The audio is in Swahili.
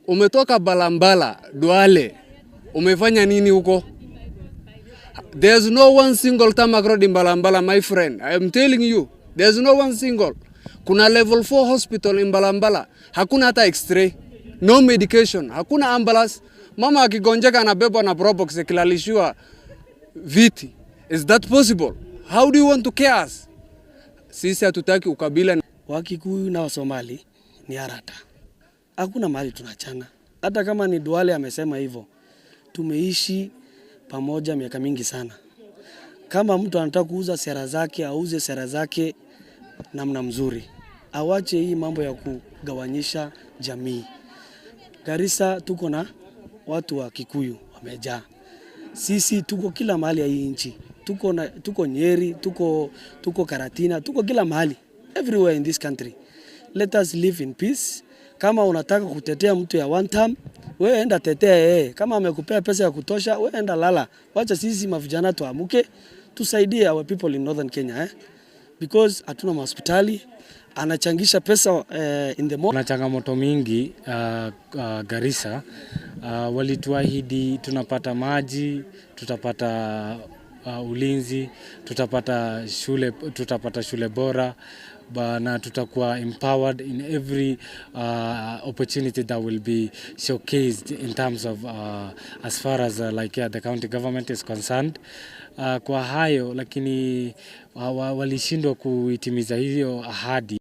Umetoka Balambala, Duale, umefanya nini huko? There's no one single tarmac road in Balambala, my friend. I am telling you, there's no one single. Kuna level 4 hospital in Balambala, hakuna hata x-ray, no medication, hakuna ambulance. Mama akigonjeka anabebwa na probox akilalishiwa viti. Is that possible? How do you want to care us? Sisi hatutaki ukabila. Wakikuyu na Wasomali ni arata, hakuna mahali tunachana. Hata kama ni Duale amesema hivyo, tumeishi pamoja miaka mingi sana. Kama mtu anataka kuuza sera zake, auze sera zake namna mzuri, awache hii mambo ya kugawanyisha jamii. Garissa tuko na watu wa Kikuyu wamejaa, sisi tuko kila mahali ya hii nchi, tuko Nyeri, tuko Karatina, tuko kila mahali, everywhere in this country. Let us live in peace. Kama unataka kutetea mtu ya one term, wewe enda tetea yeye. Kama amekupea pesa ya kutosha, wewe enda lala. Wacha sisi mavijana tuamuke, tusaidie our people in Northern Kenya, eh? Because hatuna mahospitali, anachangisha pesa in the Kuna changamoto mingi Garissa. Walituahidi tunapata maji, tutapata ulinzi, tutapata shule bora na tutakuwa empowered in every opportunity that will be showcased in terms of as far as like, yeah, the county government is concerned. Kwa hayo lakini walishindwa kuitimiza hiyo ahadi.